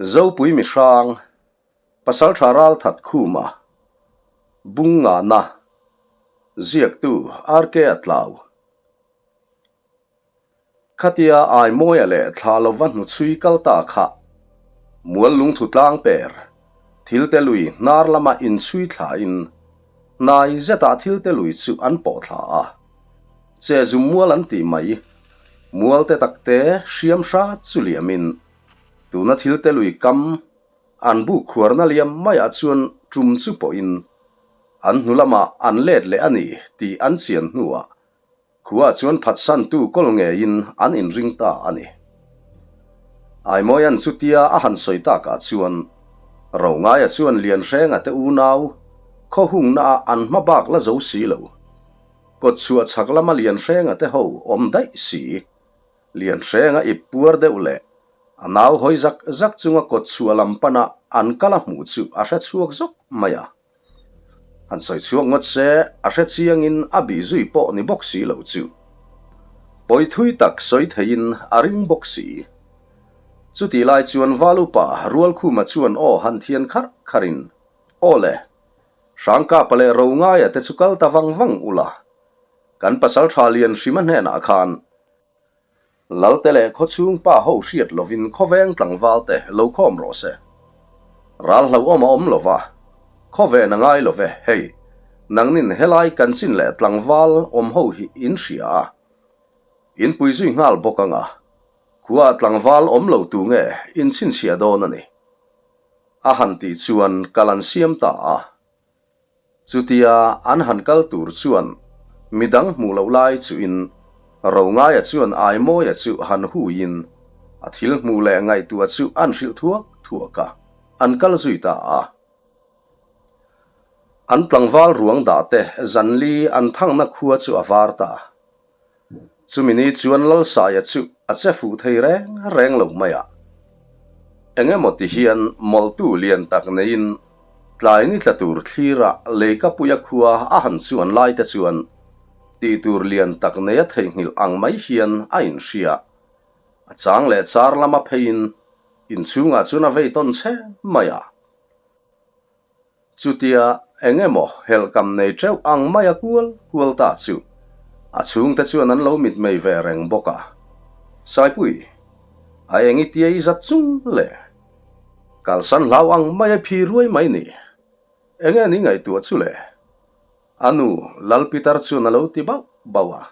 Zopui mihrang, Pasaltha Ralthat Khuma, Bung Ngahna, Ziaktu RK Atlau. Khatia Aimawia leh thla lova hnuchhui kal ta kha mual lungthu tlang per thilte lui hnar lama inchhui thlain hnai zetah thilte lui chu an pawh thla a. Che zum mual an tih mai. Mual te tak te hriam hrat chu liamin tuna thilte lui kam an buk khuarna liam maiah chuan tum chu pawhin an hnu lamah an let leh a ni tih an chian hnuah Khuaah chuan phatsantu kawl ngeiin an inring ta a ni. Aimawia'n chutia a han sawi takah chuan Rongaia chuan Lianhrenga te unau khaw hungnaah an hma bak la zo si lo. Kawtchhuah chhak lama Lianhrenga te ho awm daih si. Lianhrenga ip puar deuh leh a nau hawi zak zak chunga kawtchhuah lam pana an kal a hmuh chu a hre chhuak zawk mai a. Han sawi chhuak ngawt se, a hre chiangin a bih zui pawh ni bawk si lo chu. Pawi thui tak sawi theiin a ring bawk si. Chutih lai chuan Valupa Rualkhuma chuan aw han thian kharh kharhin, Aw le, Hrangkapa leh Rongaia te chu kal ta vang vang ula, kan pasaltha lian hrima hnenah khan Lalte leh khawchhung pa ho hriat lovin khawveng tlangval te lo khawm rawh se. Ral hlauhawm a awm lova, khawven a ngai love, hei, nangnin helai kan chin leh tlangval awm ho hi in hria a, in pui zui nghal bawk anga, khua tlangval awm lo tu nge in chhinchhiah dawn a ni? A han tih chuan kal an siam ta a. Chutia an han kal tur chuan midang hmuh loh lai chuhin Rongaia chuan Aimawia chu han huiin a thil hmuh leh ngaihtuah chu an hrilh thuak thuak a, an kal zui ta a. An tlangval ruang dah te zanli an thangna khua chu a var ta. Chumi ni chuan Lalsaia chu a che fuh thei reng reng lo mai a. Eng emaw ti hian mawlhtu lian tak neiin tlai ni tla tur thlira Leikapuia khua a han chuan lai te chuan tih tur lian tak neia theihnghilh ang mai hian a inhria. A chang leh char lama pheiin inchhungah chuan a vei tawn chhe mai a. Chutia eng emaw helhkam nei teuh ang mai a kual kual ta chu a chhungte chuan an lo mitmei ve reng bawk a. Saipui, a eng i tia i zat chung le? Kalsan hlau ang mai a phi ruai mai ni. Eng nge ni ngaihtuah chu le? A nu Lal Pitar chuan a lo ti bauh bauh a.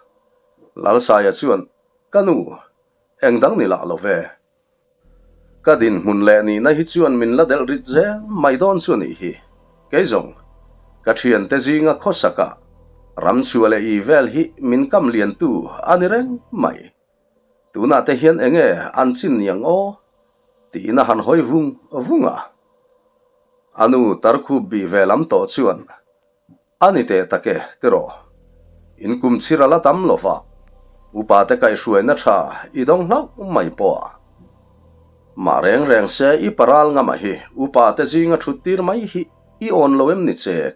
Lalsaia chuan, Ka nu, eng dang ni lah lo ve. Ka dinhmun leh nihna hi chuan min la delh rit zel mai dawn chu a nih hi. Kei zawng, ka thiante zinga khawsakah ramchhuah leh i vel hi min kam liantu a ni reng mai. Tunah te hian enge an chin niang aw? tiin a han hawi vung vung a. A nu tarkhup bih ve lam tawh chuan A ni teh tak e, tiraw? In kum chhir a la tam lo va, upa te kaihhruaina tha i dawng hlauh mai pawh a. Mah reng reng se i paral ngama hi upa te zinga thut tir mai hi i awn lo em ni chek?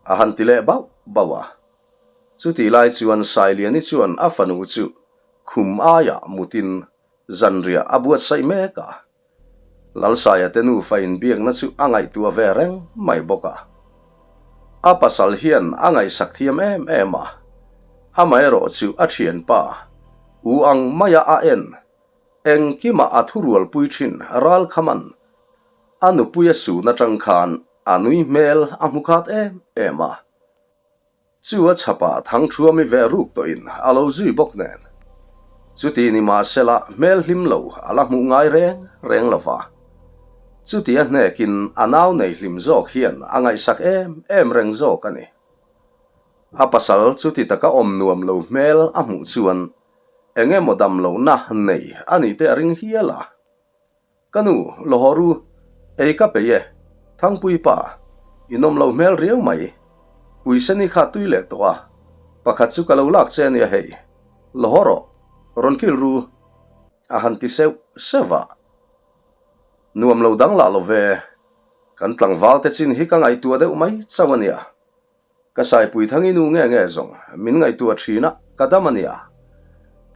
A han ti leh bauh bauh a. Chutih lai chuan Sailiani chuan a fanu chu khum aiah mutin zanriah a buatsaih mek a. Lalsaia te nufa inbiakna chu a ngaihtuah ve reng mai bawk a. A pasal hian a ngaihsak thiam em em a, amaherawh chu a thianpa u ang maia a en engkimah a thurualpui thin Ralkhaman a nupui a sun atang khan a nui hmel a hmu khat em em a. Chu a chhapah thangthuami ve ruk tawhin a lo zui bawk nen. Chuti ni mahsela hmel hlim lo a la hmuh ngai reng reng lo va. Chuti a hnekin a nau nei hlim zawk hian a ngaihsak em em reng zawk a ni. A pasal chuti taka awm nuam lo hmel a hmuh chuan eng emaw dam lohna nei a nih te a ring hial a. Ka nu, Lahawr u, ei ka peih e, Thangpui pa, in awm lo hmel riau mai. Puiseni kha tui leh tawh a, pakhat chu ka lo lak che ania hei. Lahawr rawh, rawn kil ru, a han ti seuh seuh a. Nuam lo dang lah lo ve, kan tlangval te chin hi ka ngaihtuah deuh mai chauh ania. Ka Saipui Thangi nu nge nge zawng min ngaihtuah thin a, ka dam a nia.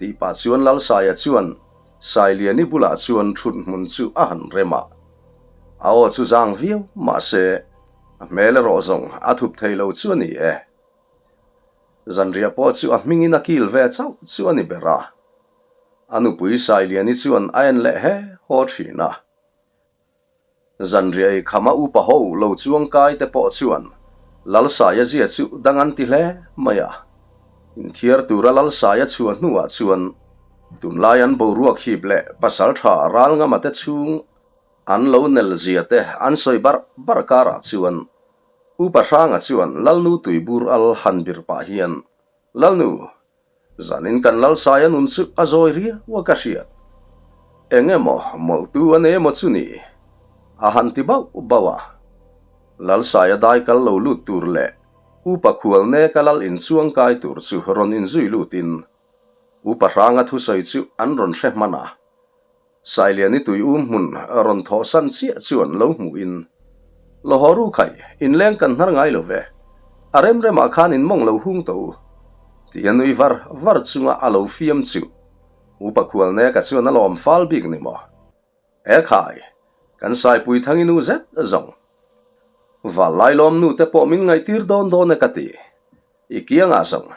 Tih pah chuan Lalsaia chuan Sailiani bulah chuan thut hmun chu a han rem a. A aw chu zang viau mahse a hmel erawh zawng a thup thei lo chu a ni e. Zanriah pawh chu a hmingin a kil ve chauh chu a ni ber a. A nupui Sailiani chuan a en leh he haw thin a. Zanriah ei khama upa ho lo chuang kai te pawh chuan Lalsaia zia chu dang an ti hle mai a. Inthiar tura Lalsaia chhuah hnuah chuan tunlai an boruak hip leh pasal tha Ralngama te chhung an lo nel zia te an sawi barh barh karah chuan Upa Hranga chuan Lalnu tuibur al han bir pah hian Lalnu Zanin kan Lalsaia nun chu a zawi riau a ka hriat. Eng emaw mawlhtu a nei emaw chu ni? A han ti bauh bauh a. Lalsaia dai kal lo lut tur leh Upa khual neka lal inchuang kai tur chu rawn inzui lutin Upa Hranga thusawi chu an rawn hre hman a. Sailiani tui um hmun rawn thawh san chiah chuan lo hmuhin, Lawhaw ru khai, inleng kan hnar ngai lo ve. A rem remah khan in mawng lo hung tawh u. Ti a nui var var chunga a lo fiam chu. Upa Khualneka chuan a lawm fal bik ni maw? E khai, kan Saipui Thangi nu zet zawng. Val Lailawm nu te pawh min ngaihtir dawn dawn e ka ti. I kiangah zawng.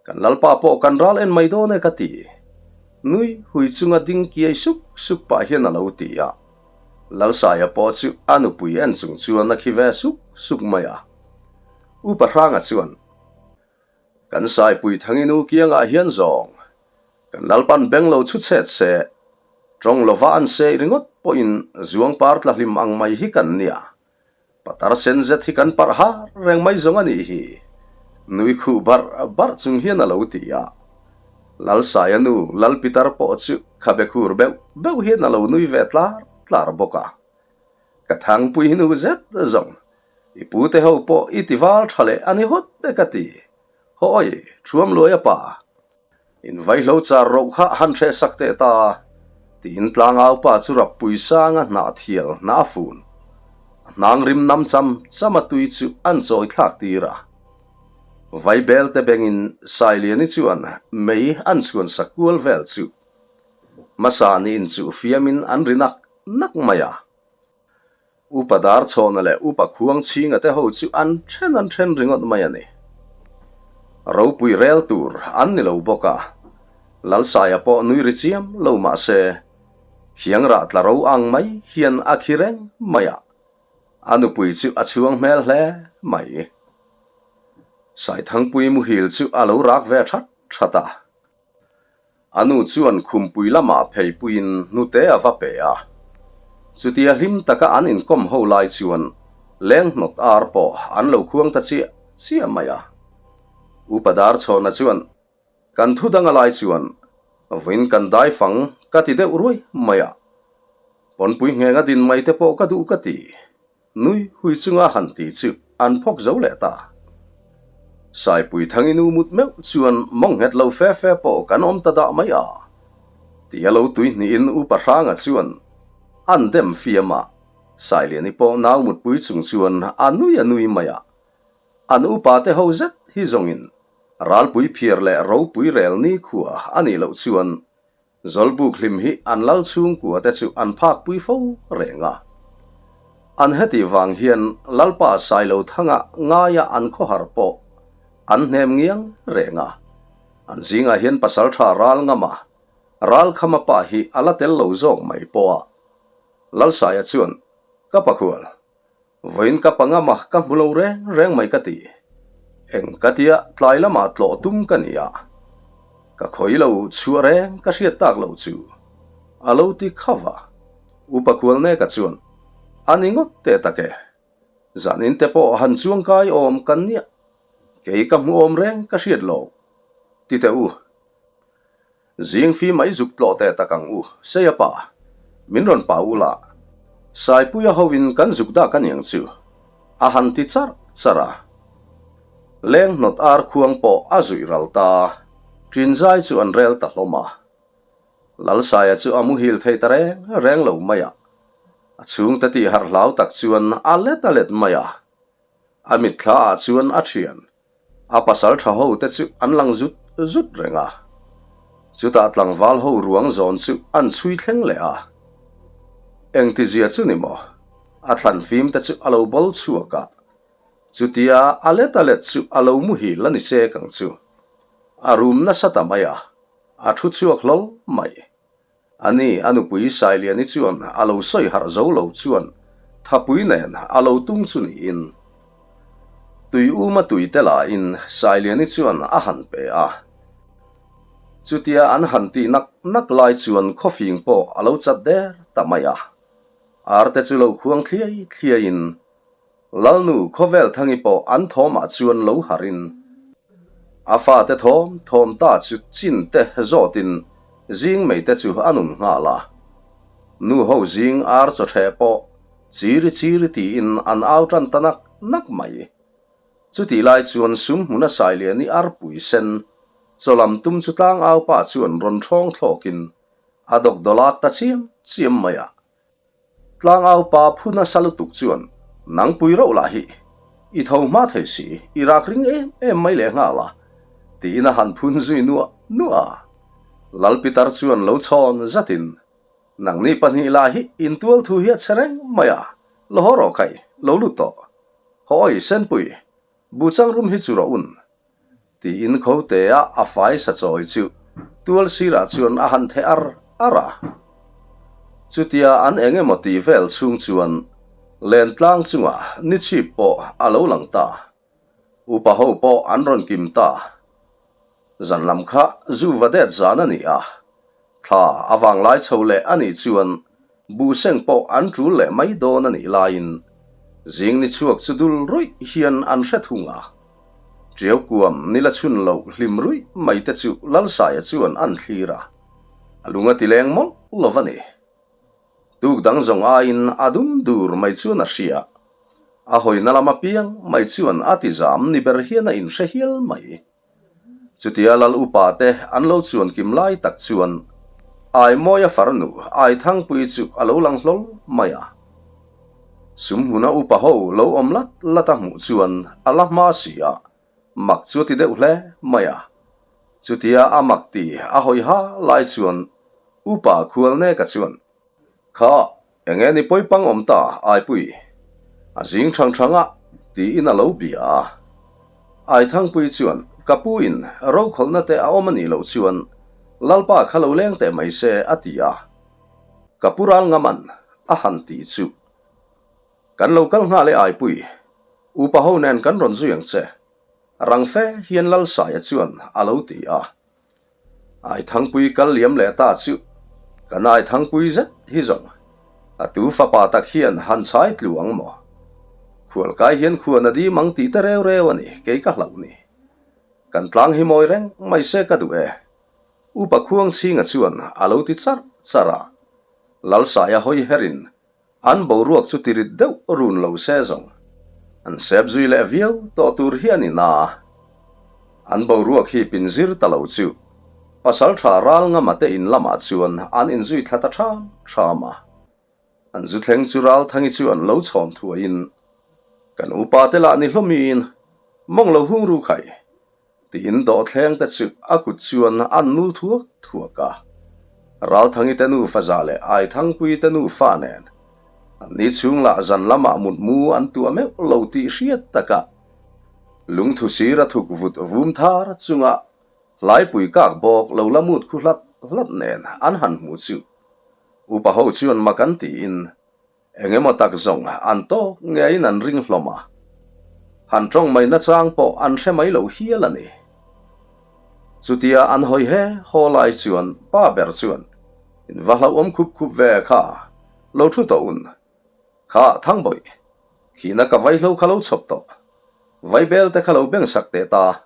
Kan Lalpa pawh kan ral en mai dawn e ka ti. Nui hui chunga ding kiai suk suk pah hian a lo ti a. Lalsaia pawh chu a nupui en chung chuan a khi ve suk suk mai a. Upa Hranga chuan, Kan Saipui Thanginu kiangah hian zawng, kan Lalpan beng lo chhu chhet se, tawng lova an sei ringawt pawhin zuang par tla hlim ang mai hi kan nia. Patar sen zet hi kan parh har reng mai zawng a nih hi, nui khuh barh barh chung hian a lo ti a. Lalsaia nu Lalpitar pawh chu khabe khur beuh beuh hian a lo nui ve tlar tlar bawk a. Ka thangpui hi nu zet zawng, i pute ho pawh i ti val tha leh a ni hawt e ka ti. Haw awi, Thuam Luaia pa. In vaihlo char roh kha han hreh sak teh ta, tiin tlangau pa chu rappui sanga hnah thial hnah a fun. A hnang rim nam cham cham a tui chu an chawi thlak tir a. Vaibel te bengin Sailiani chuan mei an chhuan sak kual vel chu hmasa niin chu fiamin an ri nak nak mai a. Upa Darchhawna leh Upa Khuangchhinga te ho chu an then an then ringawt mai a ni. Ropui rel tur an ni lo bawk a, Lalsaia pawh nui ri chiam lo mah se, khiang rah tla ro ang mai hian a khi reng mai a, a nupui chu a chhuang hmel hle mai. Saithangpui muhil chu a lo rak ve that that a. A nu chuan khumpui lamah pheipuiin hnute a va pe a. Chutia hlim taka an inkawm ho lai chuan leng hnawt ar pawh an lo khuang ta chiah chiah mai a. Upa Darchhawna chuan, Kan thu dang a lai chuan vawiin kan dai fang ka ti deuh ruai mai a. Pawnpui nghenga din mai te pawh ka duh ka ti. Nui hui chunga han ti chu an phawk zo leh ta. Saipui Thangi nu mut meuh chuan mawng nghet lo fe fe pawh kan awm ta dah mai a. Tia lo tui hnihin Upa Hranga chuan an dem fiam a, Sailiani pawh nau mutpui chung chuan a nui a nui mai a. An upa te ho zet hi zawngin ralpui phiar leh ropui rel nikhua a nih loh chuan Zawlbuk hlim hi an lal chhungkua te chu an phakpui fo reng a. An hetih vang hian Lalpa Sailothanga ngaia an khawhar pawh an hnem ngiang reng a. An zingah hian pasaltha ral ngama Ralkhama pa hi a la tel lo zawk mai pawh a. Lalsaia chuan, Ka pakhual, Vawiin ka pangama ka hmu lo reng reng mai ka ti. Eng ka tia tlai lamah tlawh tum ka ni a. Ka khawi lo chhuah reng ka hriat tak lo chu. A lo ti khav a. Upa Khualneka chuan, A ni ngawt teh tak e. Zanin te pawh han chuang kai awm kan nia. Kei ka hmu awm reng ka hriat lo. Ti teh u. Zing fi mai zuk tlawh teh tak ang u, Seia pa. Min rawn pa u la. Saipuia hovin kan zuk dak a niang chu. A han ti charh charh a. Leng hnawt ar khuang pawh a zuih ral ta. Ṭinzai chu an rel ta hlawm a. Lalsaia chu a muhil thei ta reng reng lo mai a. A chhungte tih harh hlau tak chuan a let a let mai a. A mitthla ah chuan a ṭhian. A pasal tha ho te chu an lang zut zut reng a. Chutah tlangval ho ruang zawn chu an chhui thleng leh a. Engtizia chu ni maw? A thlan fim te chu a lo bawl chhuak a, chutia a let a let chu a lo muhil a ni sek ang chu. A rum nasa ta mai a, a thu chhuak hlawl mai. A ni, a nupui Sailiani chuan a lo sawi harh zo lo chuan thapui nen a lo tung chu niin tui uma tui te lahin Sailiani chuan a han pe a. Chutia an han tih nak nak lai chuan khawfing pawh a lo chat der ta mai a. Arte chu lo khuang thliai thliaiin Lalnu Khawvelthangi pawh an thawmah chuan lo harhin a fate thawm thawm ta chu chin te zawtin zing mei te chu a nun nghal a. Nu ho zing ar chawṭheh pawh chiri chiri tiin an au tan ta nak nak mai. Chutih lai chuan sum hmuna Sailiani arpui sen chaw lam tum chu tlangau pa chuan rawn ṭhawng thlawkin a dawkdawlak ta chiam chiam mai a. Tlangau pa phu nasa lutuk chuan, Nangpui rauh lah hi, i tho hma thei si, i rak ring em em mai leh nghal a, tiin a han phun zui nuah nuah a. Lal Pitar chuan lo chhawn zatin, Nangni pahnih lah hi intual thu hi a che reng mai a, lo haw rawh khai, lo lut tawh. Haw awi Senpui, Buchang rum hi chu rawh un. Tiin Khotea a fai sa chawi chu tual sirah chuan a han theh ar ar a. Chutia an eng emaw tih vel chhung chuan lentlang chungah ni chhip pawh a lo lang ta. Upa ho pawh an rawn kim ta. Zan lam kha zu va det zan a ni a, thla a vanglai chho leh a nih chuan buhseng pawh an tul leh mai dawn a nih laiin zing ni chhuak chu dul ruih hian an hre thung a. Tiau kuam ni la chhun loh hlim ruih mai te chu Lalsaia chuan an thlir a, a lung a ti leng mawlh lo va ni. Tuk dang zawng aiin a dum dur mai chuan a hria. A hawina lam apiang mai chuan a ti zam ni ber hian a inhre hial mai. Chutia Lal upa te an lo chuan kim lai tak chuan Aimawia farnu Aithangpui chu a lo lang hlawl mai a. Sumhmuna upa ho lo awm lat lat a hmuh chuan a la hma si a, mak chu a ti deuh hle mai a. Chutia a mak ti a hawi ha lai chuan upa Khualneka chuan, Kha, Enge ni pawi pang awm ta, Aipui? A zing thang thang a, tiin a lo bia a. Aithangpui chuan, Ka pu in rokhawlhna te a awm a nih loh chuan Lalpa kha lo leng teh mai se, a ti a. Ka pu ral ngam an, a han ti chu. Kan lo kal nghal e Aipui, upa ho nen kan rawn zui ang che, rang fe hian Lalsaia chuan a lo ti a. Aithangpui kal liam leh ta chu kan Aithangpui zet hi zawng a tu fapa tak hian han chhai tlu ang maw? Khualkai hian khuan a dim ang tih te reu reu a ni, kei ka hlauh ni. Kan tlang hi mawi reng mai se ka duh e. Upa Khuangchhinga chuan a lo ti charh charh a. Lalsaia hawi herin An boruak chu tirit deuh run lo se zawng an sep zui leh viau tawh tur hi a ni na. An boruak hi pin zir ta lo chu pasaltha ral ngama te in lamah chuan an inzui thla ta ṭham ṭham a. An zu thleng chu Ralthangi chu an lo chhawn thuaiin kan upa te lah ni hlawmin mawng lo hung ru khai. Tiin dawhthleng te chu a kut chuan an nul thuak thuak a. Ralthangi te nufa za leh Aithangpui te nufa nen an ni chhung lah zan lamah mutmu an tuah meuh lo tih hriat takah lungthu sir a thuk vut vum thar chunga hlaipui kak bawk lo la mut khu hlat hlat nen an han hmu chu upa ho chuan mak an tiin Eng emaw tak zawng an tawk ngeiin an ring hlawm a, han tawng mai nachang pawh an hre mai lo hial a ni. Chutia an hawi he haw lai chuan pa ber chuan, In va hlauhawm khup khup ve kha, lo thu tawh un. Kha Thangbawih, khina ka vaihlo kha lo chhawp tawh. Vaibel te kha lo beng sak teh ta.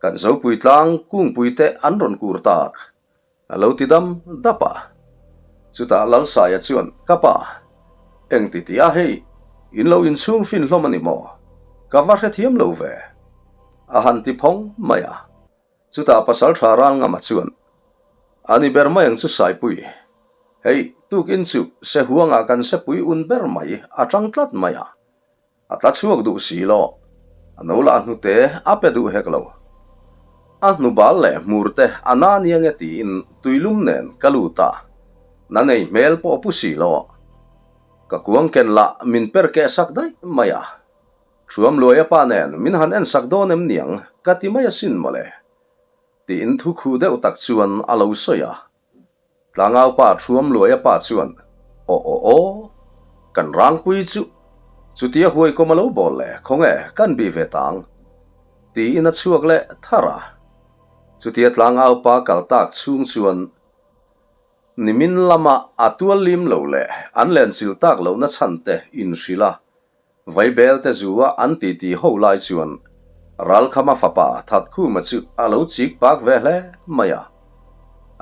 Kan Zopui tlang kungpui te an rawn kur tak. A lo ti dam dap a. Chutah Lalsaia chuan, Ka pa, eng ti ti a hei, in lo inchhung fin hlawm a ni maw? Ka va hrethiam lo ve. A han ti phawng mai a. Chutah Pasaltha Ralngama chuan, A ni ber mai ang chu Saipui. Hei, tukin chu Sehuangah kan sepui un ber mai a tang tlat mai a. A tla chhuak duh si lo. A no lah hnute a pe duh hek lo. A hnubal leh hmur te a na nia nge tiin tuilum nen ka lut a, na nei hmel pawh pu si lo. Ka kuang ken lah min per keh sak daih mai a. Thuam Luaia pa nen min han en sak dawn em niang ka ti mai asin mawle. Tiin thu khuh deuh tak chuan a lo sawi a. Tlangau pa Thuam Luaia pa chuan, Aw aw aw, kan rangpui chu chutia huaikawm a lo bawl le, khawnge kan bih ve ta ang? Tiin a chhuak leh thar a. Chutia tlangau pa kal tak chhung chuan nimin lama a tual lim lo leh an lenchilh tak lohna chhan te inhrilh a. Vaibel te zu a an titi ho lai chuan Ralkhama fapa Thatkhuma chu a lo chik pak ve hle mai a.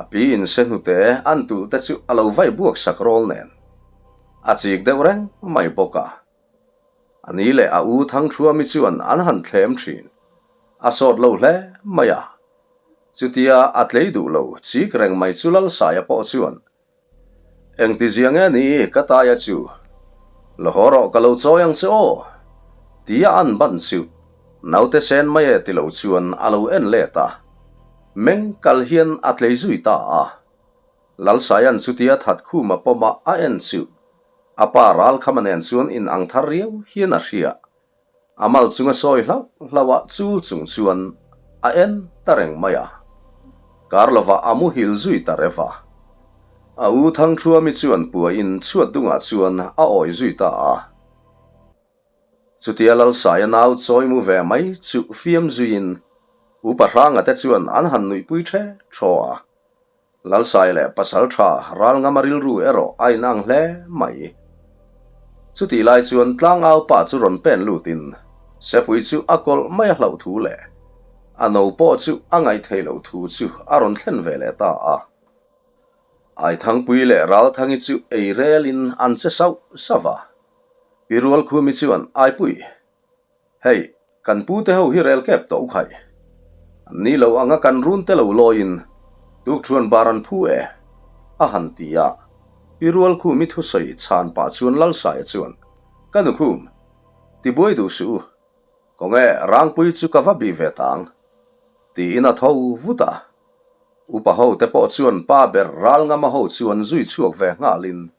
A pi in se hnute an tulh te chu a lo vai buak sak rawl nen a chik deuh reng mai bawk a. A ni leh a u Thangthuami chuan an han thlem thin. A sawt lo hle mai a. Chutia a tlei duh lo chik reng mai chu Lalsaia pawh chuan Engti zia nge ni ka taia chu? La haw rawh ka lo chawi ang che aw! Tia an ban chu naute sen mai e ti lo chuan a lo en let a, meng kal hian a tlei zui ta a. Lalsaia'n chutia Thatkhuma pawma a en chu a pa Ralkhama nen chuan in ang thar riau hian a hria. A mal chunga sawi hlauh hlauh ah chul chung chuan a en ta reng mai a. Kar lovah a muhil zui ta rev a. A u Thangthuami chuan puain chhuat dungah chuan a awi zui ta a. Chutia Lalsaia nau chawi mu ve mai chu fiam zuiin Upa Hranga te chuan an han nuihpui the thaw a. Lalsai leh pasal tha Ralngama rilru erawh a inang hle mai. Chutih lai chuan tlangau pa chu rawn pen lutin Sepui chu a kawlh mai a hlauh thu leh a no pawh chu a ngaih theih loh thu chu a rawn thlen ve leh ta a. Aithangpui leh Ralthangi chu ei relin an che sauh sauh a. Pi Rualkhumi chuan Aipui. Hei, kan pu te ho hi rel kep tawh u khai. An ni lo anga kan run te lo lawiin tukṭhuan bar an phu e, a han ti a. Pi Rualkhumi thusawi chhan pah chuan Lalsaia chuan, Ka nukhum, tibuai duh suh u. Kawnge Rangpui chu ka va bih ve ta ang, tiin a tho vut a. Upa ho te pawh chuan pa ber Ralngama ho chuan zui chhuak ve nghalin,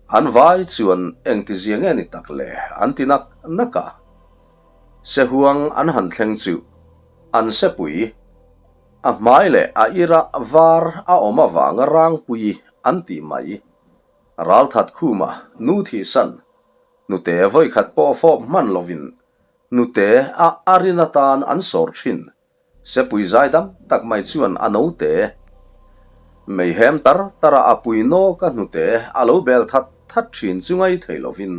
An vai chuan engti zia nge ni tak le an ti nak nak a. Sehuang an han thleng chu an sepui a hmai leh a ira var a awm avanga rangpui an tih mai. Ralthat khuma nu thihsan hnute vawikhat pawh fawp hman lovin hnute a arin atan an sawr thin. Sepui zaidam tak mai chuan a note meihem tar tara a pui nawk a hnute a lo bel that that thin chu ngai thei lovin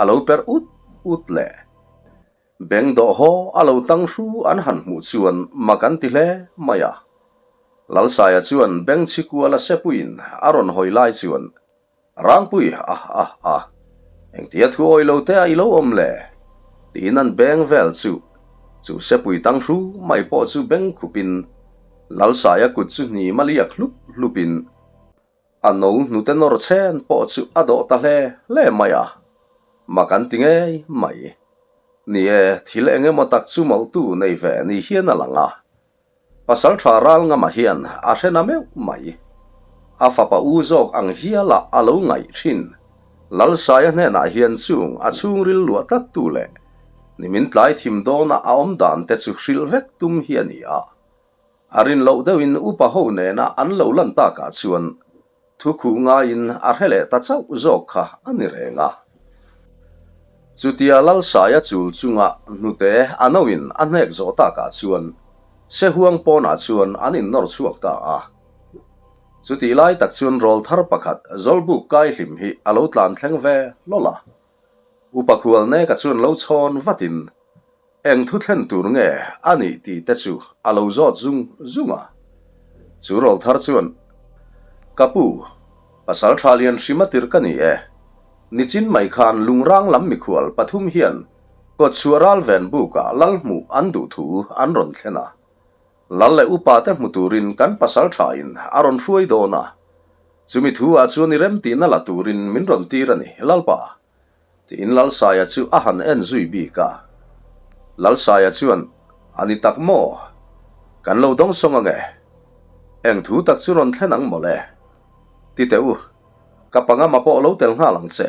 a lo per ut ut le. Beng dawh haw a lo tang hru an han hmuh chuan mak an ti hle mai a. Lalsaia chuan beng chhikuala sepuiin a rawn hawi lai chuan Rangpui, ah ah ah, engtia thu awi lo te a i lo awm le? Tiin an beng vel chu, chu sepui tang hru mai pawh chu beng khupin Lalsaia kut chu hnim a liak hlup hlupin a no hnute nawr chhen pawh chu a dawh ta hle hle mai a, mak an ti ngei mai. Ni e, thil eng emaw tak chu mawlhtu nei ve ni hian a lang a. Pasal tha ral ngama hian a hre na meuh mai. A fapa u zawk ang hiala a lo ngaih thin. Lalsaia hnenah hian chung a chhungril luah tlat tu leh nimin tlai thim dawna a awm dan te chu hrilh vek tum hi a ni a. A rin loh deuhin upa ho nena an lo lan takah chuan Thu khuh ngaiin a hre leh ta chauh zawk kha a ni reng a. Chutia Lalsaia chul chunga hnute a noin a hnek zawh takah chuan Sehuang pawnah chuan an innawr chhuak ta a. Chutih lai tak chuan rawl thar pakhat Zawlbuk kai hlim hi a lo tlan thleng ve hlawl a. Upa khual neka chuan lo chhawn vatin Eng thu thlen tur nge a nih tih te chu a lo zawt zung zung a. Chu rawl thar chuan, Ka pu, pasal tha lian hrim a tirh ka ni e. Nichin mai khan lungrang lam mikhual pathum hian kawtchhuah ral ven bukah lal hmuh an duh thu an rawn thlen a. Lal leh upa te hmu turin kan pasal thain a rawn hruai dawn a. Chumi thu ah chuan i remtihna la turin min rawn tir a ni, Lalpa. Tiin Lalsaia chu a han en zui bik a. Lalsaia chuan, A ni tak maw? Kan lo dawng sawng ange. Eng thu tak chu rawn thlen ang mawle? Ti teh u, ka pangama pawh lo tel nghal ang che.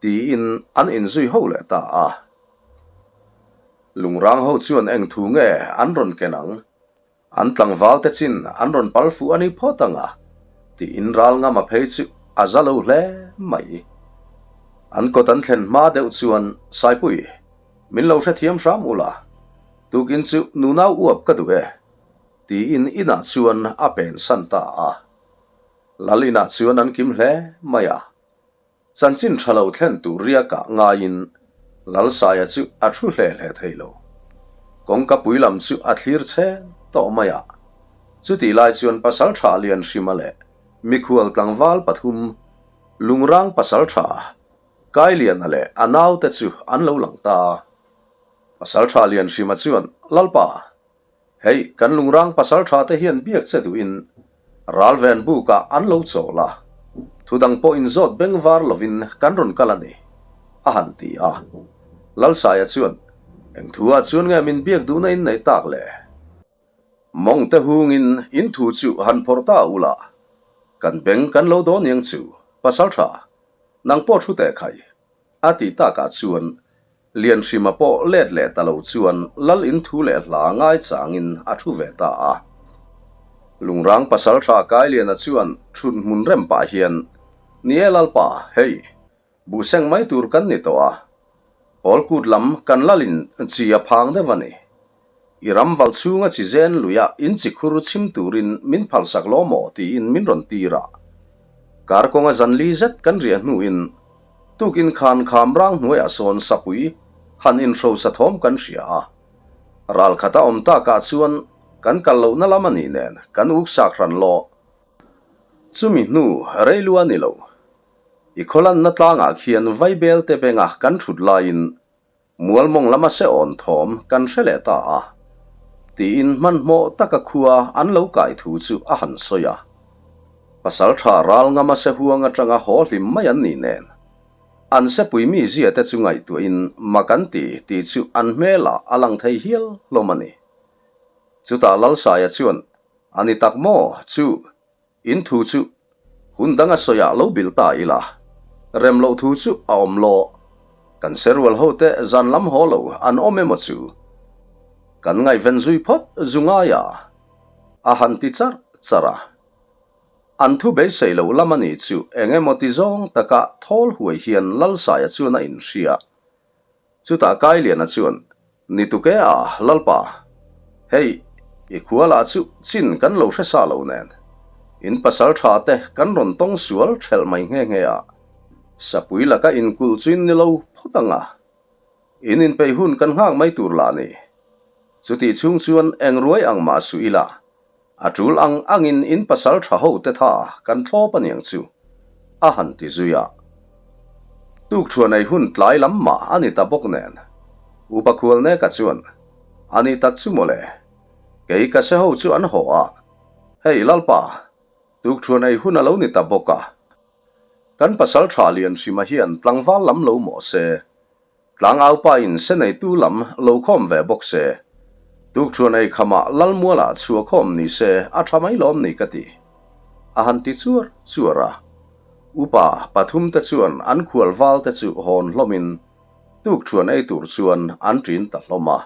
Tiin an inzui ho leh ta a. Lungrang ho chuan eng thu nge an rawn ken ang? An tlangval te chin an rawn pal fuh a ni phawt ang a, tiin ral ngam a phei chu a za lo hle mai. An kawt an thlen hma deuh chuan Saipui, min lo hrethiam hram ula, tukin chu nunau uap ka duh e, tiin inah chuan a pensan ta a. Lal inah chuan an kim hle mai a. Chanchin tha lo thlen tur riakah ngaiin Lalsaia chu a thu hle hle thei lo. Kawngka pui lam chu a thlir chhen tawh mai a. Chutih lai chuan Pasaltha Lianhrima leh mikhual tlangval pathum, Lungrang Pasaltha, Kailiana leh a naute chu an lo lang ta a. Pasaltha Lianhrima chuan, Lalpa, Hei, kan lungrang pasal tha te hian biak che duhin ralven bukah an lo chawl a, thu dang pawh inzawt beng var lovin kan rawn kal a ni, a han ti a. Lalsaia chuan, Eng thu ah chuan nge min biak duhna in neih tak le? Mawng te hungin in thu chu han phawrh ta ula, kan beng kan lo dawn iang chu, pasal tha, nang pawh thu teh khai, a tih takah chuan Lianhrima pawh let leh ta lo chuan Lal in thu leh hla ngai changin a thu ve ta a. Lungrang pasaltha Kailiana chuan thut hmun rem pah hian, Ni e Lalpa, hei, buhseng mai tur kan ni tawh a. Pawlkut lam kan Lalin chi a phang deuh a ni. I ram val chhunga chi zen luia in chi khur chhim turin min phalsak law maw tiin min rawn tir a. Kar kawnga zan li zet kan riah hnuin tukin khan kham rang hnuaiah sawn sapui han inhrosa thawm kan hria a. Ral khata awm takah chuan kan kal lohna lam a nih nen kan uksak hran law. Chumi hnu rei lu a ni lo. I khawlanna tlangah khian vaibel te benga kan thut laiin Mualmawng lama se awn thawm kan hre leh ta a, tiin hmanhmawh taka khua an lo kai thu chu a han sawi a. Pasaltha ral ngama se huang atanga haw hlim mai an nih nen, an sepui mizia te chu ngaihtuahin mak an ti tih chu an hmelah a lang thei hial hlawm a ni. Chutah Lalsaia chuan, A ni tak maw chu? In thu chu hun danga sawiah lo bil ta ila, rem loh thu chu a awm lo. Kan serual hote zan lam haw lo an awm emaw chu kan ngaihven zui phawt zu ngai a, a han ti charh charh a. An thu beisei loh lam a nih chu eng emaw ti zawng taka thawl huai hian Lalsaia chuan a inhria. Chutah Kailiana chuan, Ni tuk e a, Lalpa. Hei, i khua lah chu chin kan lo hre sa lo nen. In pasal tha te kan rawn tawng sual thelh mai nghe nghe a. Sapui laka inkulh chu in ni lo phawt ang a. In inpeih hun kan nghak mai tur lah ni. Chutih chhung chuan eng ruai ang mah suh ila, A tul ang angin in pasal tha ho te tha kan thlawp aniang chu, a han ti zui a. Tukthuan ei hun tlai lam mah a ni ta bawk nen. Upa Khualneka chuan, A nih tak chu mawle. Kei ka se ho chu an haw a. Hei Lalpa, tukthuan ei hun a lo ni ta bawk a. Kan pasal tha Lianhrima hian tlangval lam lo mawh se, Tlangaupa in se neitu lam lo khawm ve bawk se, tukṭhuan ei khamah Lalmualah chhuah khawm ni se a ṭha mai lawm ni ka ti. A han ti chuar chuar a. Upa pathum te chuan an khual val te chu hawn hlawmin tukṭhuan ei tur chuan an ṭin ta hlawm a.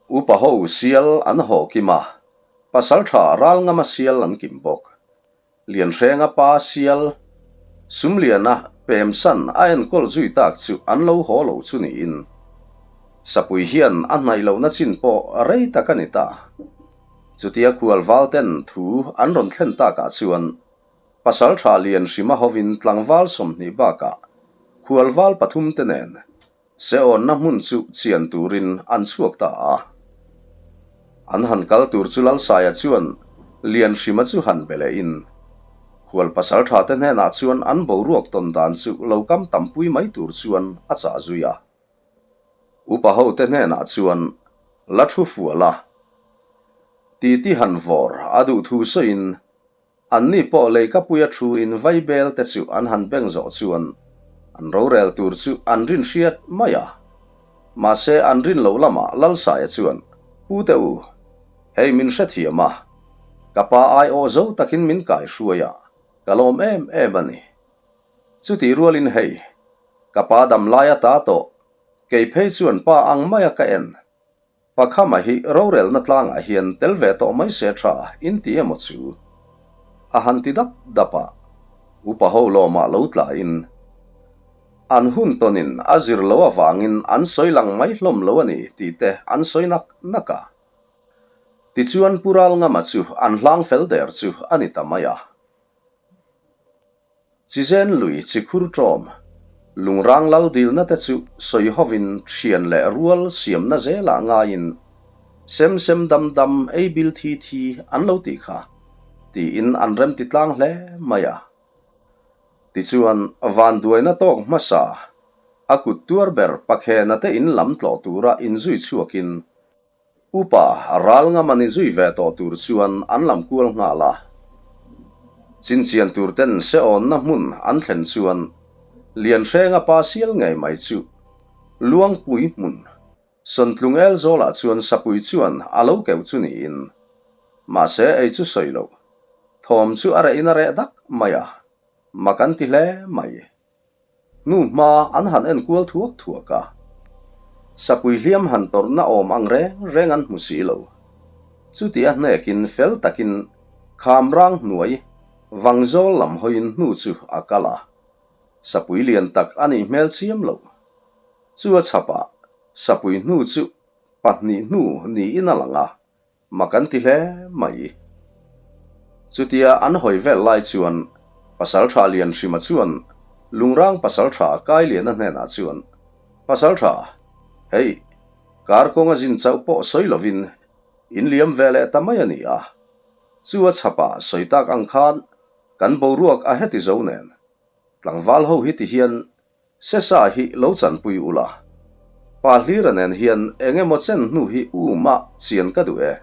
Upa ho sial an haw kim a, pasalṭha Ralngama sial an kim bawk. Lianhrenga pa sial Sumliana pemsan a enkawl zui tak chu an lo haw lo chu niin Sapui hian a hnaih lohna chin pawh rei tak a ni ta. Chutia khual valten thu an rawn thlen takah chuan Pasaltha Lianhrima hovin tlangval 20 bakah khual val pathumte nen Seawnna hmun chu chian turin an chhuak ta a. An han kal tur chu Lalsaia chuan Lianhrima chu han be lehin, khual pasal tha te hnenah chuan an boruak tawn dan chu lo kam tampui mai tur chuan a chah zui a. Upa ho te hnenah chuan la thu fual a, titi han vawr a duh thu sawiin Anni pawh leikapuia thu in vaibel te chu an han beng zawh chuan an rorel tur chu an rin hriat mai a. Mahse an rin loh lamah Lalsaia chuan, Pu te u, hei min hrethiam a, ka pa aiawh zo takin min kaihruai a, ka lawm em em a ni. Chutih rualin hei, ka pa dam lai ata tawh, kei phei chuan pa ang maia ka en. Pakhama hi rorelna tlangah hian tel ve tawh mai se tha in ti emaw chu? A han ti dap dap a, upa ho lawmah lo tlaiin an hun tawnin a zir lo avangin an sawi lang mai hlawm lo a ni tih te an sawi nak nak a. Tichuan Pu Ralngama chu an hlang fel der chu a ni ta mai a. Chizen lui chi khur ṭawm, lungrang lal dilna te chu sawi hovin ṭhian leh rual siamna zelah ngaiin sem sem dam dam ei bil thi thi an lo tih kha, tiin an remti tlang hle mai a. Tichuan, vanduaina tawk hmasa, a kut tuar ber Pakhena te in lam tlawh tura inzui chhuakin Upa ral ngam a ni zui ve tawh tur chuan an lam kual nghal a. Chinchian tur ten seawnna hmun an thlen chuan Lianhrenga pa sial ngei mai chu Luangpui hmun Sawntlung el zawlah chuan sapui chuan a lo keuh chu niin mahse ei chu sawi loh thawm chu a reh in a reh dak mai a, mak an ti hle mai. Hnu hma an han en kual thuak thuak a, sapui hliam han tawrhna awm ang reng reng an hmu si lo. Chuti a hnekin fel takin khamrang hnuai vangzawl lam hawiin hnu chu a kal a, sapui lian tak a nih hmel chiam lo. Chu a chhapah sapui hnu chu pahnih hnu niin a lang a, Mak an ti hle mai. Chutia an hawi vel lai chuan Pasaltha Lianhrima chuan Lungrang Pasaltha Kailiana hnenah chuan, Pasaltha, hei, kar kawnga zin chauh pawh sawi lovin in liam ve leh ta mai a ni a. Chu a chhapah sawi tak ang khan kan boruak a heti zo nen. Tlangval ho hi ti hian Sesa hi lo chanpui ula, Pa Hlira nen hian eng emaw chen hnu hi um a chian ka duh e,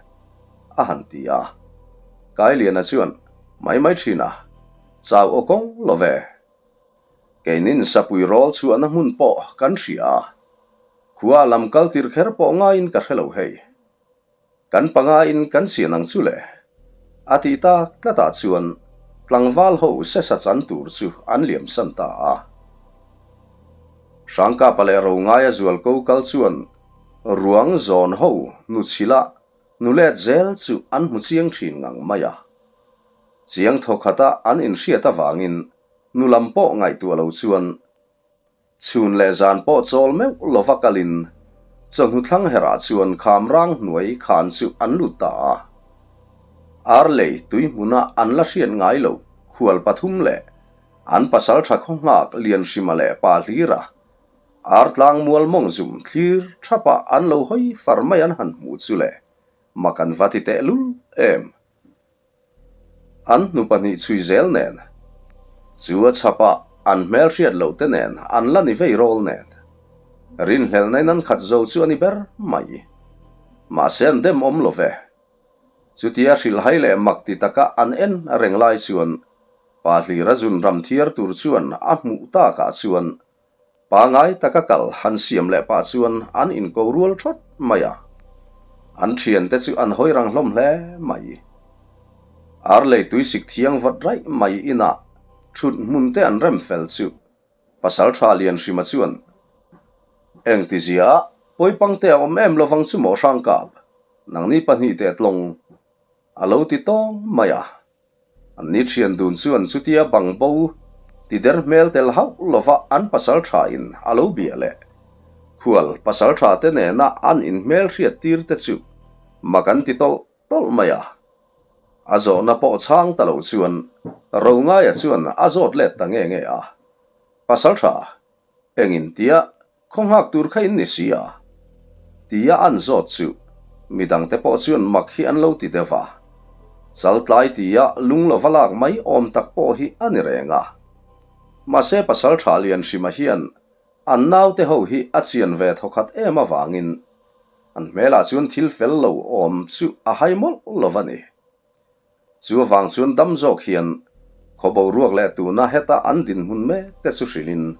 a han ti a. Kailiana chuan, Mai mai thin a, chau aw kawng lo ve. Keinin sapui rawl chhuahna hmun pawh kan hria a, khua lam kal tir kher pawh ngaiin ka hre lo hei. Kan panga in kan chian ang chu le. A tih tak tlatah chuan tlangval ho sesa chan tur chu an liam san ta a. Hrangkapa leh Rongaia zualko kal chuan ruang zawn ho hnuchhila hnulet zel chu an hmu chiang thin ngang mai a. Chiang thawkhata an inhriat avangin nu lam pawh ngaihtuah lo chuan Chhun leh zan pawh chawl meuh lova kalin chawhnu thlang herah chuan khamrang hnuai khan chu an lut ta a. Ar lei tui hmuna an la hriat ngai loh khual pathum leh an pasal tha khaw nghak Lianhrima leh Pa Hlira ar tlang mual mawng zum thlir thapa an lo hawi far mai an han hmuh chu le mak an va ti tehlul em. An hnu pahnih chhui zel nen, chu a chhapah an hmel hriat loh te nen an la ni vei rawl nen. Rinhlelhna in an khat zo chu a ni ber mai. Mahse an dem awm lo ve. Chutia hrilhhai leh mak ti taka an en reng lai chuan pa hlira zun ram thiar tur chuan a hmuh takah chuan Pangai taka kal han siam leh pah chuan an inko rual thawt mai a, an thiante chu an hawi rang hlawm hle mai. Ar lei tuisik thiang vawt raih mai inah thut hmun te an rem fel chu Pasaltha Lianhrima chuan, Engtizia pawipangte a awm em lovang chu maw Hrangkap, nangni pahnihte tlawng a lo ti tawng mai a. An ni thian dun chuan chutia bang bo ti der hmel tel hauh lova an pasal tha in a lo bia leh. Khual pasal tha te nena an in hmel hriat tir te chu mak an ti tawlh tawlh mai a. A zawhna pawh chhang ta lo chuan Rongaia chuan a zawt let ta nge nge a. Pasal tha, engin tia Khaw nghak tur kha in ni si a? Tia an zawt chu midangte pawh chuan mak hi an lo ti deuh a. Chaltlai tia lung lova lak mai awm tak pawh hi a ni reng a. Mahse Pasaltha Lianhrima hian an naute ho hi a chian ve thawkhat em avangin an hmelah chuan thil fel lo awm chu a hai mawlh lo va ni. Chu avang chuan dam zawk hian khaw boruak leh tuna heta an dinhmun mek te chu hrilhin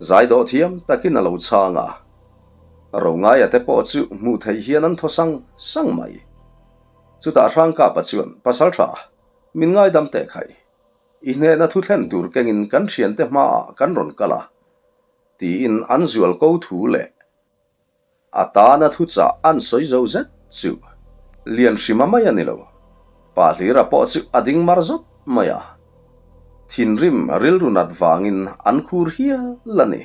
zai dawh thiam takin a lo chhang a. Rongaia te pawh chu hmuh theih hian an thaw sang sang mai. Chutah Hrangkapa chuan, Pasaltha, min ngaidam teh khai. I hnehna thu thlen tur kengin kan thiante hmaah kan rawn kal a, tiin an zual ko thu leh a tana thuchah an sawi zo zet chu Lianhrima mai a ni lo. Pa Hlira pawh chu a ding mar zawt mai a, thinrim rilru nat vangin an khur hial a ni.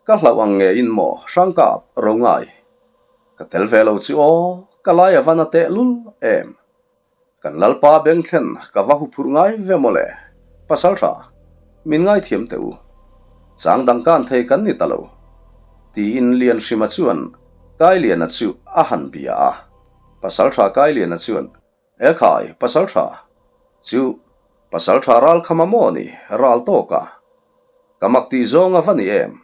Ka hlauh ang ngeiin maw Hrangkap ro ngai? Ka tel ve lo chu aw, ka lai a va na tehlul em? Kan Lalpa beng thlen ka va huphurh ngai ve maw le? Pasal tha, min ngaithiam teh u. Chang dang kan thei kan ni ta lo. Tiin Lianhrima chuan Kailiana chu a han bia a. Pasal tha Kailiana chuan, E khai, pasal tha chu pasal tha ral khama maw ni, ral tawk a. Ka mak tih zawng a va ni em?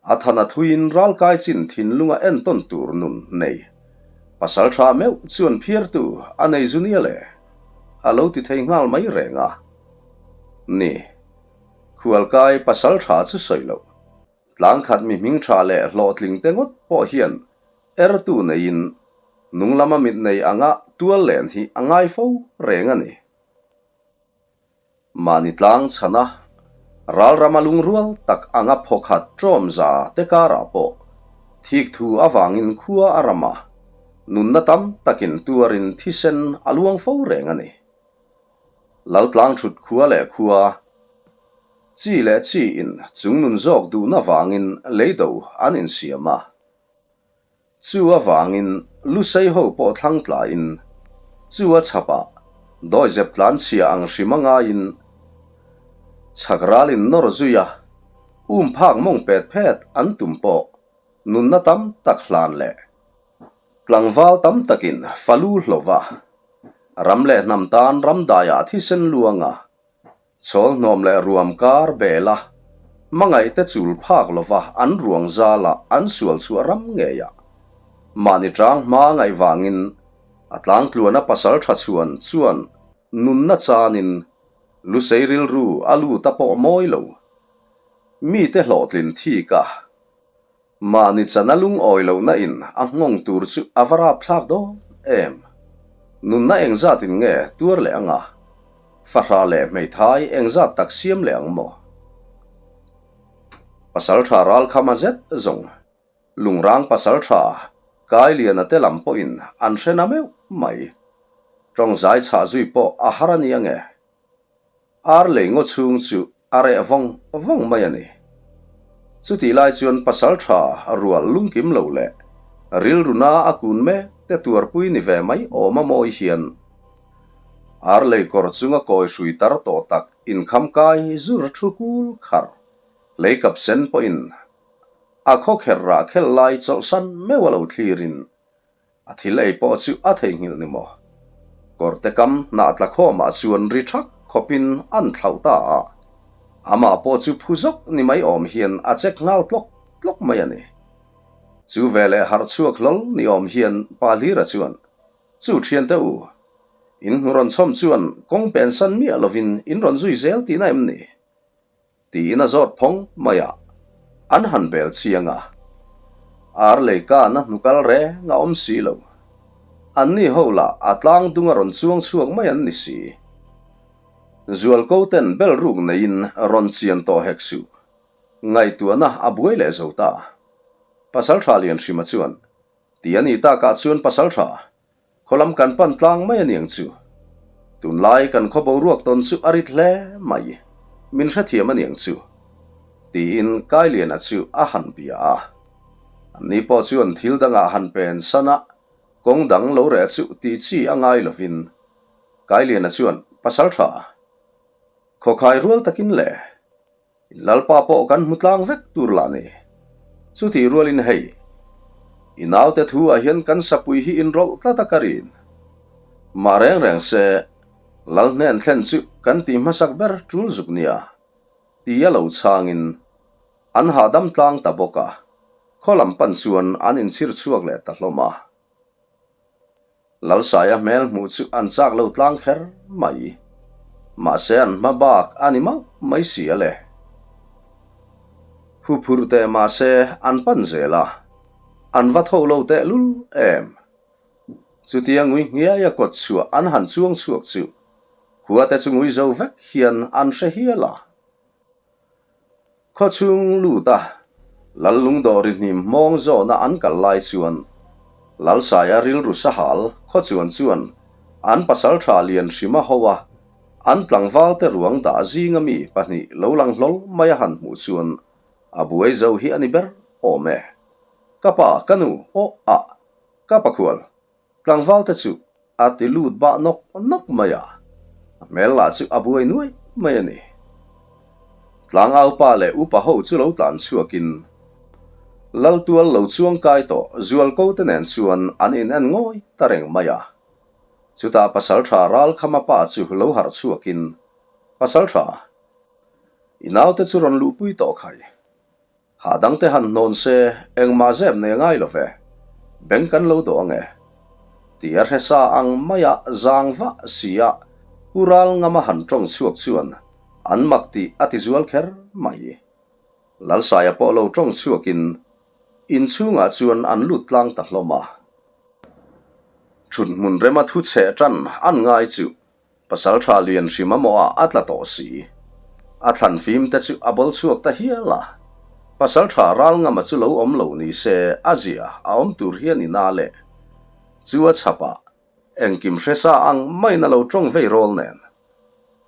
A than a thuiin ralkai chin thinlunga entawn tur nun nei. Pasal tha meuh chuan phiartu a nei zu nia le, a lo ti thei nghal mai reng a. Ni, khualkai pasal tha chu sawi loh. Tlangkhat mi hming tha leh hlawhtling te ngawt pawh hian ertu neiin nung lama mit nei anga tual len hi a ngai fo reng a ni. Mahni tlang chhana ralrama lungrual tak anga phawkhat ṭawmza te karah pawh thik thu avangin khua a ram a, nunna tam takin tuarin thisen a luang fo reng a ni. Laltlang ṭhut khua leh khua, chi leh chi in chungnun zawk duhna vangin leido an insiam a. Chu avangin Lusei ho pawh thlang tlaiin chu a chhapah dawizep tlan chhia ang hrim a ngaiin chhak ralin nawr zui a, um phak mawng pet phet an tum pawh nunna tam tak hlan leh tlangval tam takin falu hlova ram leh hnam tan ramdaiah thisen luanga Chhawl hnawm leh ruam kar bel a, hmangaihte chul phak lova an ruang zala an sual chhuah ram ngei a. Mahni tang hma ngaih vangin a tlangtluana pasal tha chhuan chuan nunna chanin Lusei rilru a lut a pawh mawi lo. Mite hlawhtlin thik a. Mahni chana lungawi lohna in a nghawng tur chu a va rap thlak dawn em? Nunna engzat in nge tuar leh anga? Fahrah leh hmeithai engzat tak siam leh ang maw? Pasal tha ral khama zet zawng Lungrang pasal tha Kailiana te lam pawhin an hre na meuh mai. Tawng zai chhah zui pawh a har a ni ange. Ar lei ngaw chhung chu a reh vawng vawng mai a ni. Chutih lai chuan pasal tha rual lungkim lo leh rilruna a kun mek te tuarpui ni ve mai awm a mawi hian ar lei kawr chunga kawi hrui tar tawh tak inkham kai zur thu kul khar lei kap sen pawhin a khawkherh rah khel lai chawlhsan meuh a lo thlirin A thil ei pawh chu a theihnghilh ni maw? Kawrte kam hnah tla khawmah chuan ri thak khawpin an thlauh ta a, amah pawh chu phu zawk ni mai awm hian a check nghal tlawk tlawk mai a ni. Chu veleh harh chhuak hlawl ni awm hian Pa Hlira chuan, Chu thiante u, in hnu rawn chhawm chuan kawng pensan miah lovin in rawn zui zel tihna em ni? Tiin a zawt phawng mai a, an han bel chiang a. Ar lei kan a hnu kal reng a awm si lo. Anni ho lah a tlang dung a rawn chuang chhuak mai an ni si. Zualko ten bel ruk neiin rawn chian tawh hek suh. Ngaihtuahna a buai leh zo ta. Pasaltha Lianhrima chuan, Ti a nih takah chuan Pasaltha, Khawlam kan pan tlang mai a niang chu. Tunlai kan khaw boruak tawn chu a rit hle mai, min hrethiam a niang chu. Tiin Kailiana chu a han bia a. Anni pawh chuan thil dangah han pen san a, kawng dang lo reh chu tih chi a ngai lovin Kailiana chuan pasal tha khawkhai rual takin le Lalpa pawh kan hmu tlang vek tur lah ni. Chutih rualin hei, i naute thu ah hian kan sapui hi inrawlh tlat a ka rin. Mah reng reng se, Lal hnen thlen chu kan tih hmasak ber tul zuk nia, ti a lo chhangin an hahdam tlang ta bawk a, khaw lam pan chuan an inchhir chhuak leh ta hlawm a. Lalsaia hmel hmuh chu an chak lo tlang kher mai. Mahse an hma bak a ni mauh mai si a le. Huphurh teh mahse an pan zel a, an va tho lo teh lul em. Chutia ngui hniaia kawt chhuah an han chuang chhuak chu. Khuate chu ngui zo vek hian an hre hial a. Khawchhung luta Lal Lungdawri hnim hmawng zawna an kal lai chuan Lalsaia rilru sahal khawchuan chuan an pasaltha lian hrima ho a an tlangvalte ruang dah zinga mi pahnih lo lang hlawl mai a han hmuh chuan a buai zo hi a ni ber awm e. Ka pa, ka nu, aw ah, ka pakhual. Tlangvalte chu a ti lut bah nawk nawk mai a, a hmel lah chu a buai nuai mai a ni. Tlangaupa leh upa ho chu lo tlan chhuakin Laltual lo chuang kai tawh Zualko te nen chuan an in en ngawi ta reng mai a. Chutah Pasaltha Ralkhama pa chu lo harh chhuakin, Pasaltha, i naute chu rawn luhpui tawh khai. Hah dangte han hnawn se engmah zep nei ngai lo ve, beng kan lo dawh ange. Ti a hre sa ang maia zang vah si a Pu Ral Ngama han tawng chhuak chuan an mak tih a ti zual kher mai. Lalsaia pawh lo tawng chhuakin inchhungah chuan an lut tlang ta hlawm a. Thuthmun rema thu chheh tan an ngai chu Pasalṭha lian hrim a mawhah a tla tawh si. A thlan fim te chu a bawl chhuak ta hial a. Pasalṭha ral ngama chu lo awm lo ni se a zia a awm tur hian i na leh. Chu a chhapah engkim hre sa ang maiin a lo ṭawng vei rawl nen.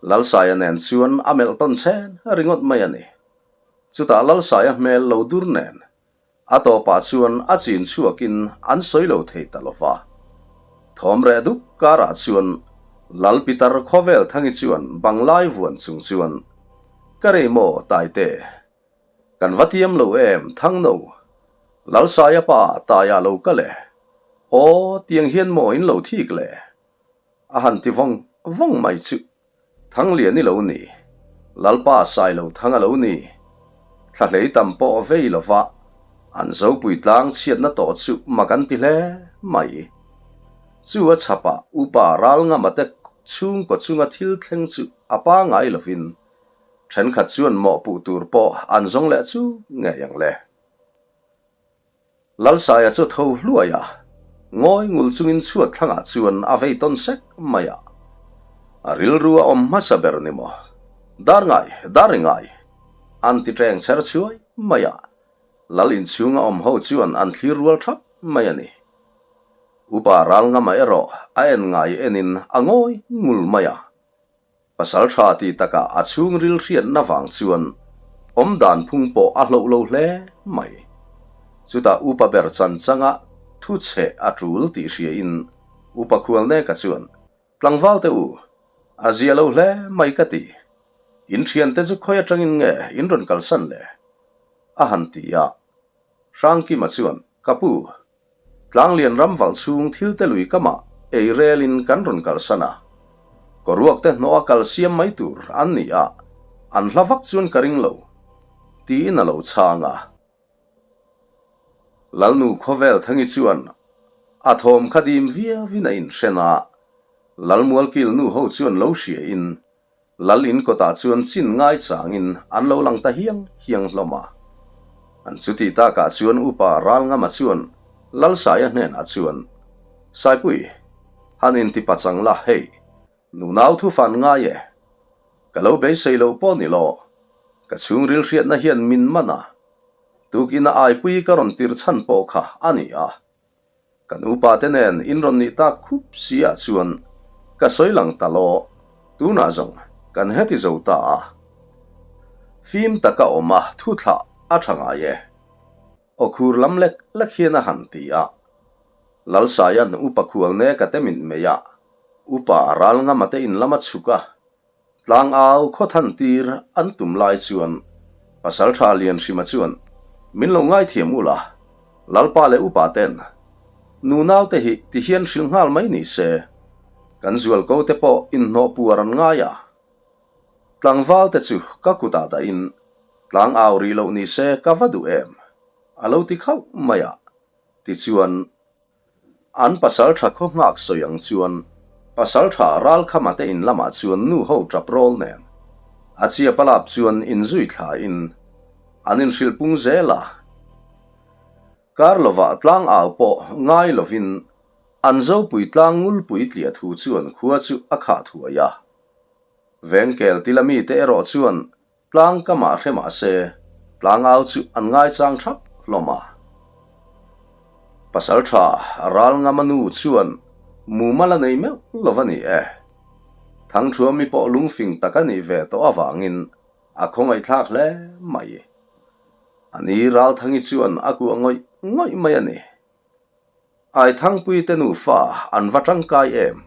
Lalsaia nen chuan a melh tawn chhen ringawt mai a ni. Chutah Lalsaia hmel lo dur nen A tawpah chuan a chin chhuakin an sawi lo thei ta lo va. Thawm reh duk karah chuan Lal Pitar Khawvel Thangi chuan banglai vuan chung chuan, Ka rei maw Taite? Kan va tiam lo em Thangno? Lalsaia pa Taia lo kal e. Aw, tiang hian maw in lo thik le? A han ti vawng vawng mai chu. Thanglian i lo ni, Lalpa Sailo Thang a lo ni. Thlahlei tam pawh vei lova an zopui tlang chhiatna tawh chu mak an ti hle mai. Chu a chhapah upa Ralngama te chhungkaw chunga thil thleng chu a pangai lovin thenkhat chuan mawhpuh tur pawh an zawng leh chu ngei ang le. Lalsaia chu tho hluai a, ngawi ngul chungin chhuat thlangah chuan a vei tawn sek mai a. A rilru a awm hmasa ber ni maw? Dar ngai, dar i ngai! An ti teng chher chhuai mai a. Lal inchhunga awm ho chuan an thlir rual thap mai a ni. Upa Ralngama erawh a en ngai enin a ngawi ngul mai a. Pasal tha ti takah a chhungril hriatna vang chuan awm dan phung pawh a hloh lo hle mai. Chutah upa ber chan changa thu chhe a tul tih hriain upa Khualneka chuan, Tlangval te u, a zia lo hle mai ka ti. In thiante chu khawi atangin nge in rawn kalsan le? a han ti a. Hrangkima chuan, Ka pu, Tlanglian ram valh chhung thil te lui kamah ei relin kan rawn kalsan a, kawruak te hnawh a kal siam mai tur an ni a, an hla vak chuan ka ring lo, tiin a lo chhang a. Lalnu Khawvel Thangi chuan a thawm kha dim viauin a inhren a, Lalmualkil nu ho chuan lo hriain Lal in kawtah chuan chin ngai changin an lo lang ta hiang hiang hlawm a. An chuti takah chuan Upa Ralngama chuan Lalsaia hnenah chuan, Saipui, han inti pachang la hei, nunau thufan ngai e. Ka lo beisei loh pawh ni lo, ka chhungril hriatna hian min man a, tukina aipui ka rawn tir chhan pawh kha a ni a. Kan upa te nen in rawn nih tak khup si ah chuan ka sawi lang ta law, tunah zawng kan heti zo ta a. Fim taka awm a thu thlah a tha ngai e. Aw khur lam lek lek hian a han ti a. Lalsaia'n upa khual nek a te mit mei a, upa a ral ngam a te in lam a chhuk a. Tlangau khaw than tir an tum lai chuan Pasaltha Lianhrima chuan, Min lo ngaithiam u la, Lalpa leh upa ten nunau te hi ti hian hrilh nghal mai ni se, kan zualko te pawh inhnawh puar an ngai a. Tlangval te chu ka kutah dahin tlangau rih loh ni se ka va duh em? a lo ti khauh mai a, tichuan, An pasaltha khaw nghak sawi ang chuan pasaltha Ralkhama te in lamah chuan nu ho tap rawl nen a chiap a lap chuan inzui thla in an inhrilh pung zel a. Kar lovah tlang au pawh ngai lovin an zopui tlang ngulpui tliah thu chuan khua chu a khah thuai a. Vengkel tila mite erawh chuan tlang kamah hre mah se, tlangau chu an ngaichang thap hlawm a. Pasaltha Ralngama nu chuan mumal a nei meuh lo a ni e. Thangthuami pawh lungfing tak a nih ve tawh avangin a khawngaihthlak hle mai. A ni Ralthangi chuan a kuah ngawih ngawih mai a ni. Aithangpui te nufa an va tangkai em?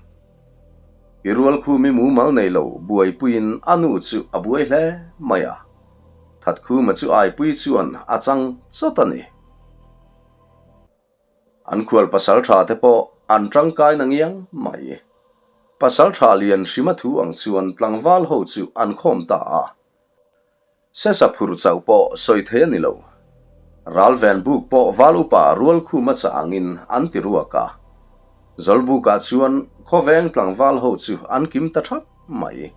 I Rualkhumi mumal nei lo buaipuiin a nu chu a buai hle mai a. Thatkhuma chu Aipui chuan a chang chawt a ni. An khual pasaltha te pawh an tangkai na ngiang mai. Pasaltha lian hrima thu ang chuan tlangval ho chu an khawm ta a. Sesa phur chauh pawh sawi thei a ni lo. Ralven buk pawh val upa Rualkhuma chah angin an ti ruak a. Zawlbukah chuan khawveng tlangval ho chu an kim ta thap mai.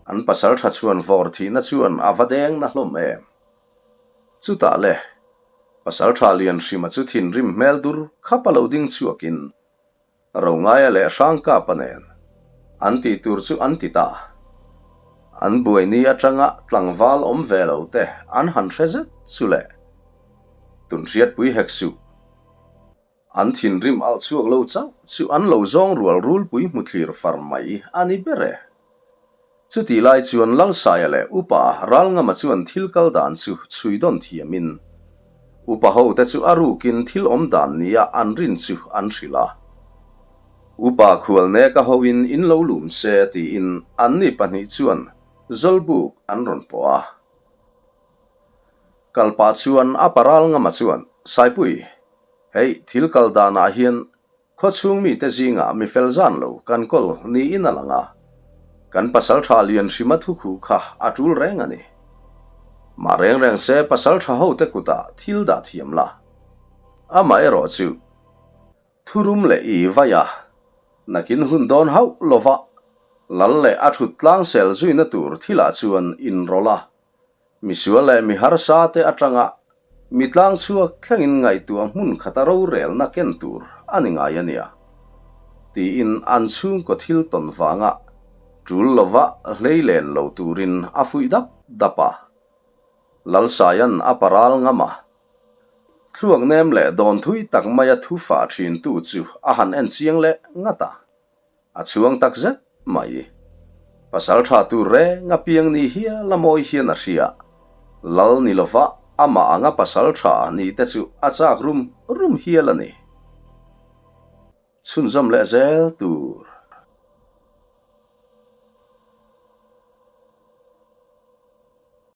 An pasaltha chuan vawr thihna chuan a va deng na hlawm em. Chutah le, pasaltha Lianhrima chu thinrim hmel dur khap a lo ding chhuakin Rongaia leh Hrangkapa nen an tih tur chu an ti ta. An buaini atanga tlangval awm ve lo te an han hre zet chu le. Tun hriatpui hek suh. An thinrim alh chhuak lo chauh chu an lo zawng rual rulpui hmuthlir far mai a ni ber e. Chutih lai chuan Lalsaia leh Upa Ralngama chuan thil kal dan chu chhui dawn thiamin Upa hote chu a rukin thil awm dan nia an rin chu an hrilh a. Upa Khualneka hoin in lo lum se tiin anni pahnih chuan Zawlbuk an rawn pawh a. Kalpah chuan Apa Ralngama chuan, Saipui, hei thil kal danah hian Khawchhung mite zingah mi fel zan lo kan kawl niin a lang a, kan pasaltha lian hrima thukhu kha a tul reng a ni. Mah reng reng se pasaltha hote kutah thil dah thiam la. Amaherawh chu thurum leh i vai a, nakin hun dawn hauh lova lal leh a thut tlang sel zuina tur thilah chuan inrawlh a, Misual leh mi harsa te atanga mi tlang chhuak thlengin ngaihtuah hmun khata rorelna ken tur a ni ngai a nia, tiin an chhungkaw thil tawn vanga tul lova hlei len lo turin a fuih dap dap a. Lalsaia'n a paral ngam a, thluak nem leh dawn thui tak maia thu fah thintu chu a han en chiang leh ngat a. A chhuang tak zet mai. Pasal tha tur reng a piang ni hial a mawi hian a hria. Lal ni lova amah anga pasal tha nih te chu a chak rum rum hial a ni. Chhunzawm leh zel tur.